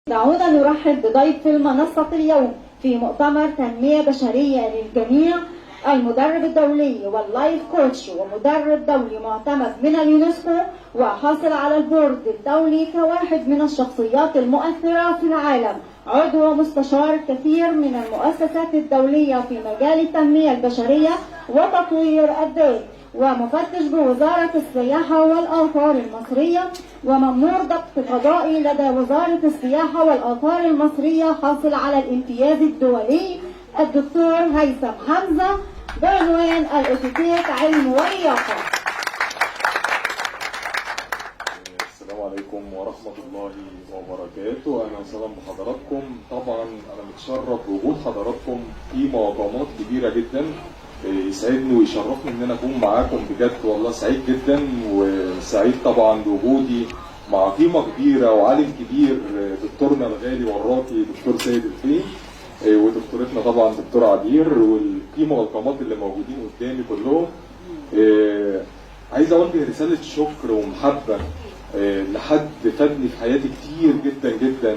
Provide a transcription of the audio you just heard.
دعونا نرحب بضيف المنصة اليوم في مؤتمر تنمية بشرية للجميع، المدرب الدولي وال life coach ومدرب دولي معتمد من اليونسكو وحاصل على ال board الدولي كواحد من الشخصيات المؤثرة في العالم، عضو مستشار كثير من المؤسسات الدولية في مجال التنمية البشرية وتطوير الذات، ومفتش بوزارة السياحة والآثار المصرية، ومأمور ضبط قضائي لدى وزارة السياحة والآثار المصرية، حاصل على الامتياز الدولي، الدكتور هيثم حمزة، بعنوان الاتيكيت علم ولياقة. السلام عليكم ورحمة الله وبركاته. أهلا وسهلا بحضراتكم. طبعا أنا متشرف بوجود حضراتكم في مقامات كبيرة جدا، يسعدني ويشرفني إن أنا أكون معاكم بجد، والله سعيد جدا، وسعيد طبعا بوجودي مع قيمة كبيرة وعالم كبير، دكتورنا الغالي والراقي دكتور سيد الفقي، ودكتورتنا طبعا دكتورة عبير، والقيمة والقامات اللي موجودين قدامي كلهم. عايز أوجه رسالة شكر ومحبة لحد فادني في حياتي كتير جدا جدا،